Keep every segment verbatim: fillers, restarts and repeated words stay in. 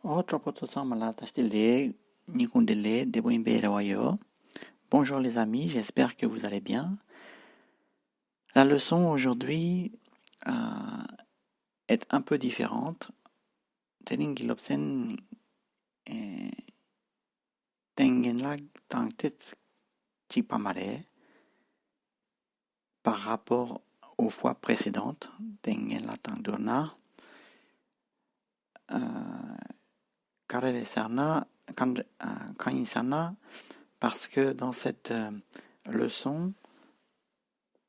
ཨོ། གྲོགས་པོ་ཚོ་ཚང་མ་ལ་བཀྲ་ཤིས་བདེ་ལེགས། སྙིང་ཁུང་བདེ་ལེགས། བདེ་པོ་ཡིན་པའི་རེ་བ་ཡོད། Bonjour les amis, j'espère que vous allez bien. La leçon aujourd'hui, euh, est un peu différente. དེ་རིང་གི་སློབ་ཚན། ཨེ། སྟེང་ཡན་ལག་དང་ཏོག་ཙམ་གཅིག་པ་མ་རེད། Par rapport aux fois précédentes, སྟེང་ཡན་ལག་དང་བསྡུར་ན། ཨ། ག་རེ་རེད་ཟེར་ན། གང་། ཨ། གང་ཡིན་ཟེར་ན། Parce que dans cette, euh, leçon,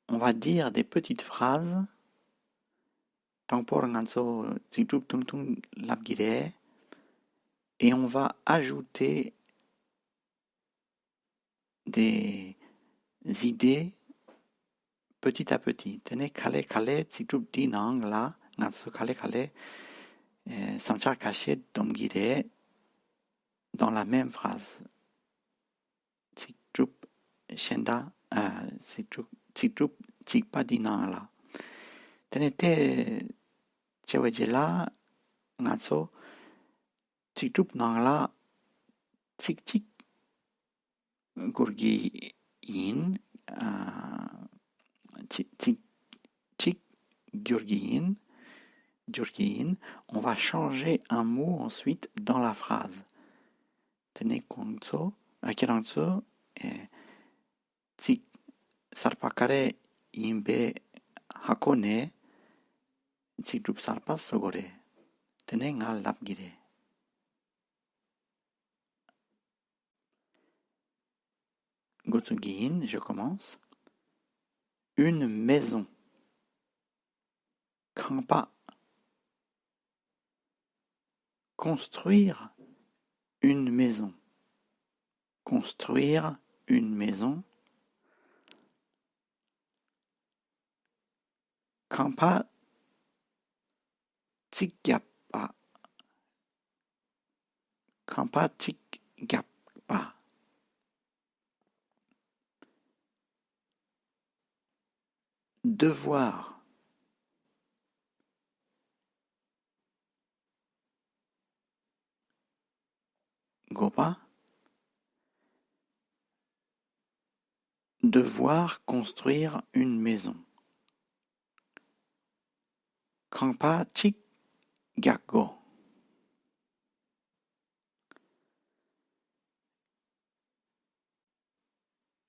on va dire des petites phrases. དང་པོར་ང་ཚོ་ཚིག་གྲུབ་ཐུང་ཐུང་ལབ་ཀྱི་རེད། Et on va ajouter des idées petit à petit. དེ་ནས་ག་ལེ་ག་ལེ་ཚིག་གྲུབ་འདིའི་ནང་ལ་ང་ཚོ་ག་ལེ་ག་ལེ། ཨེ། བསམ་འཆར་ཁ་ཤས་སྡོམ་གྱི་རེད། Dans la même phrase. ཚིག་གྲུབ་གཞན་དག་ཨ། ཚིག་གྲུབ། ཚིག་གྲུབ་གཅིག་པ་འདི་ནང་ལ། དེ་ནས་དེ་བྱས་པའི་རྗེས་ལ་ང་ཚོ་ཚིག་གྲུབ་ནང་ལ་ཚིག་གཅིག་བསྒྱུར་གྱི་ཡིན། ཨ། ཚིག་ཚིག་གཅིག་བསྒྱུར་གྱི་ཡིན། བསྒྱུར་གྱི་ཡིན། On va changer un mot ensuite dans la phrase. དེ་ནས་ཁོང་ཚོ། ཨ། ཁྱེད་རང་ཚོ། ཨེ། ཚིག་གསར་པ་ག་རེ་ཡིན་པའི་ཧ་གོ་ནས་ཚིག་གྲུབ་གསར་པ་བཟོ་དགོས་རེད། དེ་ནས་ང་ལབ་ཀྱི་རེད། འགོ་བཙུགས་ཀྱི་ཡིན། Je commence. Une maison. ཁང་པ། Construire une maison. Construire une maison. ཁང་པ་རྩིག་བརྒྱབ་པ། ཁང་པ་རྩིག་བརྒྱབ་པ། Devoir. དགོས་པ། Devoir construire une maison. ཁང་པ་གཅིག་རྒྱག་དགོས།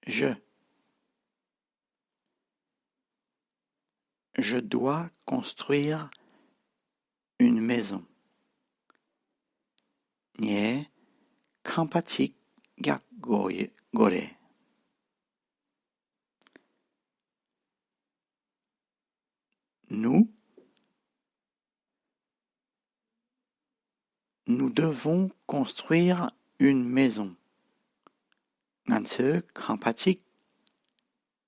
Je. Je dois construire une maison. ངས་ཁང་པ་གཅིག་རྒྱག་དགོས་ཡོད། དགོས་རེད། Nous. Nous devons construire une maison. ང་ཚོས་ཁང་པ་གཅིག་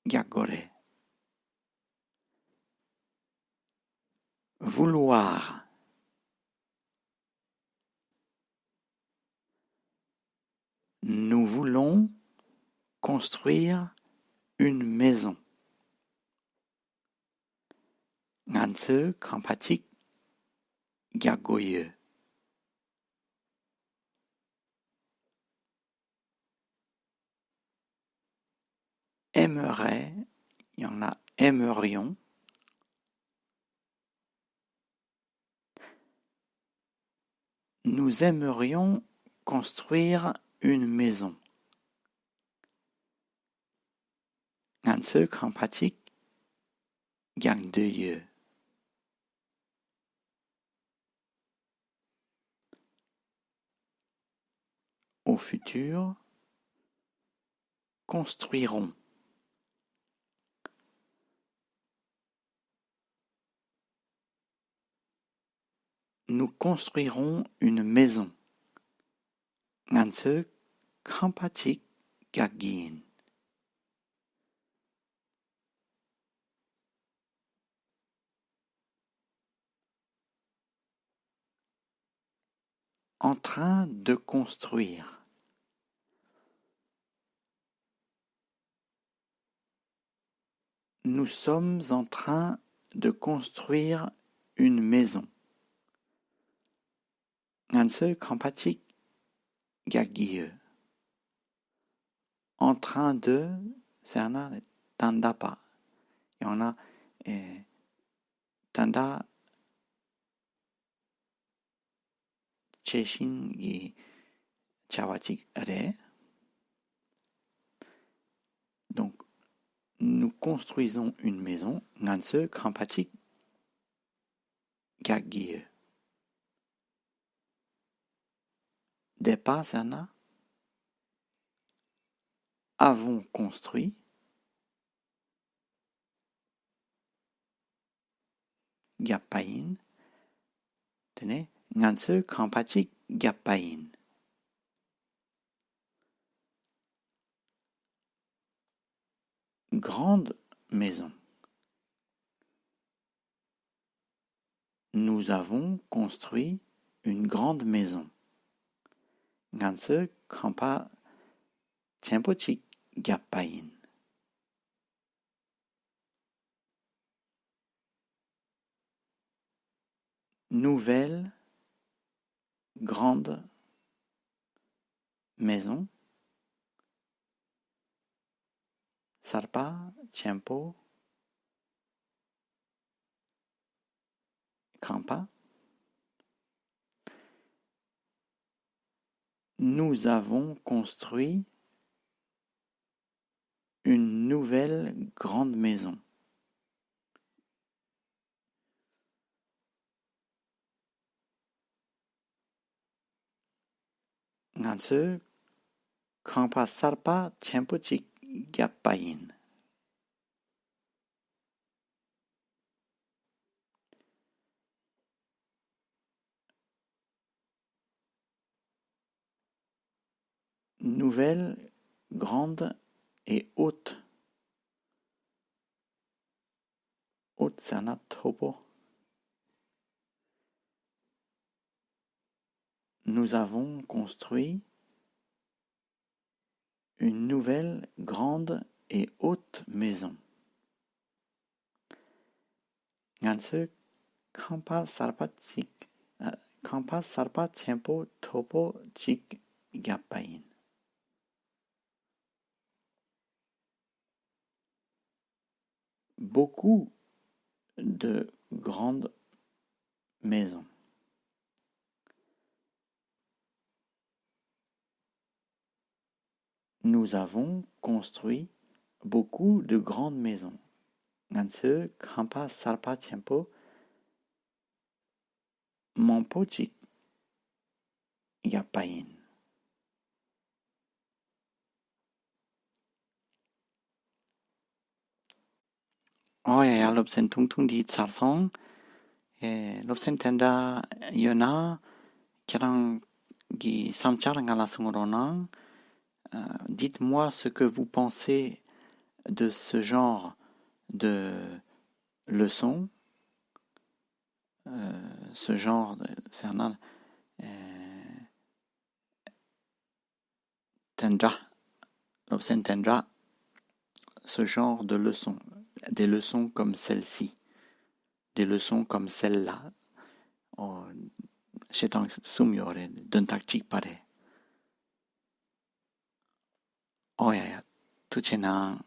རྒྱག་དགོས་རེད། Vouloir. Nous voulons construire une maison. ང་ཚོས་ཁང་པ་གཅིག་རྒྱག་དགོས་ཡོད། Aimerait ཡང་ན་aimerions. Nous aimerions construire une maison. ང་ཚོས་ཁང་པ་གཅིག་རྒྱག་འདོད་ཡོད། Au futur, construirons. Nous construirons une maison. ང་ཚོས་ཁང་པ་གཅིག་རྒྱག་གི་ཡིན། En train de construire. Nous sommes en train de construire une maison. ང་ཚོས་ཁང་པ་གཅིག་རྒྱག་གི་ཡོད། En train de ཟེར་ན་ད་ལྟ་བ། ཡང་ན་ཨེ། ད་ལྟ་བྱེད་བཞིན་གྱི་བྱ་བ་གཅིག་རེད། Donc, nous construisons une maison. ང་ཚོས་ཁང་པ་གཅིག་རྒྱག་གི་ཡོད། Départ ཟེར་ན། Avons construit. བརྒྱབ་པ་ཡིན། དེ་ནས་ང་ཚོས་ཁང་པ་གཅིག་བརྒྱབ་པ་ཡིན། Grande maison. Nous avons construit une grande maison. ང་ཚོས་ཁང་པ་ཆེན་པོ་གཅིག་བརྒྱབ་པ་ཡིན། Nouvelle grande maison. གསར་པ་ཆེན་པོ་ཁང་པ། Nous avons construit une nouvelle grande maison. ང་ཚོས་ཁང་པ་གསར་པ་ཆེན་པོ་གཅིག་བརྒྱབ་པ་ཡིན། Nouvelle grande et haute. Haute ཟེར་ན་མཐོ་པོ། Nous avons construit une nouvelle grande et haute maison. ང་ཚོས་ཁང་པ་གསར་པ་གཅིག་ཨ། ཁང་པ་གསར་པ་ཆེན་པོ་མཐོ་པོ་གཅིག་བརྒྱབ་པ་ཡིན། Beaucoup de grandes maisons. Nous avons construit beaucoup de grandes maisons. ང་ཚོས་ཁང་པ་གསར་པ་ཆེན་པོ་མང་པོ་ཅིག་བརྒྱབ་པ་ཡིན། ཨོ་ཡ་ཡ། སློབ་ཚན་ཐུང་ཐུང་འདི་ཚར་སོང་། ཨེ། སློབ་ཚན་དེ་འདྲ་ཡོད་ན་ཁྱེད་རང་གི་བསམ་འཆར་ང་ལ་གསུང་རོགས་གནང་། Euh, dites-moi ce que vous pensez de ce genre de leçon. Euh, ce genre de, c'est un, euh, དེ་འདྲ། སློབ་ཚན་དེ་འདྲ། Ce genre de leçon. Des leçons comme celle-ci. Des leçons comme celle-là. ཨོ། བཤད་སྟངས་གསུམ་ཡོད་རེད། དོན་དག་གཅིག་པ་རེད། ཨོ་ཡ་ཡ། ཐུགས་རྗེ་གནང་།